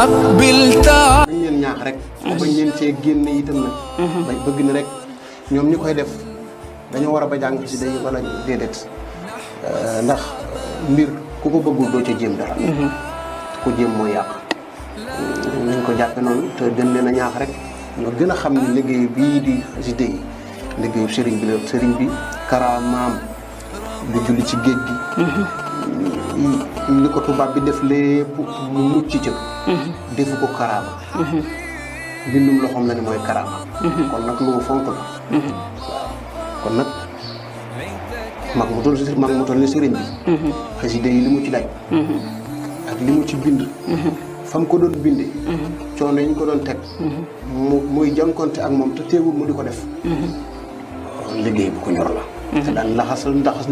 أقبل dañ leen ñaax rek bañ leen cee génn itam nag bay bëgg na rek ñoom ñi koy def dañoo war a ba jàng xasida yi wala déedéet ndax mbir ku ko bëggul doo ca jéem dara ku jéem mooy yàq nañ ko jàppe noonu te gën leen a ñaax rek nga gën a xam ne liggéey bii di xasida yi liggéeyu sëriñ bi la sëriñ bi karaamaam du julli ci géej gi li ko tubaab bi def lépp mu mucc ca defu ko karaama bindum loxoom la ni mooy karaama kon nag lu mu fonk la waaw kon nag mag mu toll ni sëriñ bi xasida yi li mu ci daj ak li mu ci bind fam ko doon bindee coono yi ñu ko doon teg muy jànkonte ak moom te teewul mu di ko def liggéey bu ko ñor la te daan ndaxas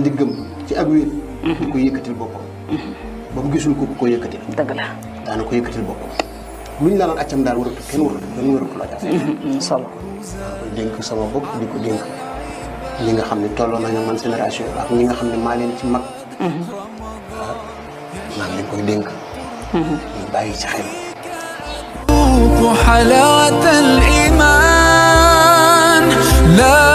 ndiggam ci ak wér di ko yëkkatil boppam ba mu gisul ko ko yëkkatil dëgg la daana ko yëkkatil boppam luñ la naan accam daal waratu kenn waratu la def solo dénk sama bopp di ko dénk ñi nga xam ne tolloo nañu man génération ak ñi nga xam ne maa leen ci mag waaw maa ngi leen koy dénk ñu bàyyi ci xel حلاوة الإيمان لا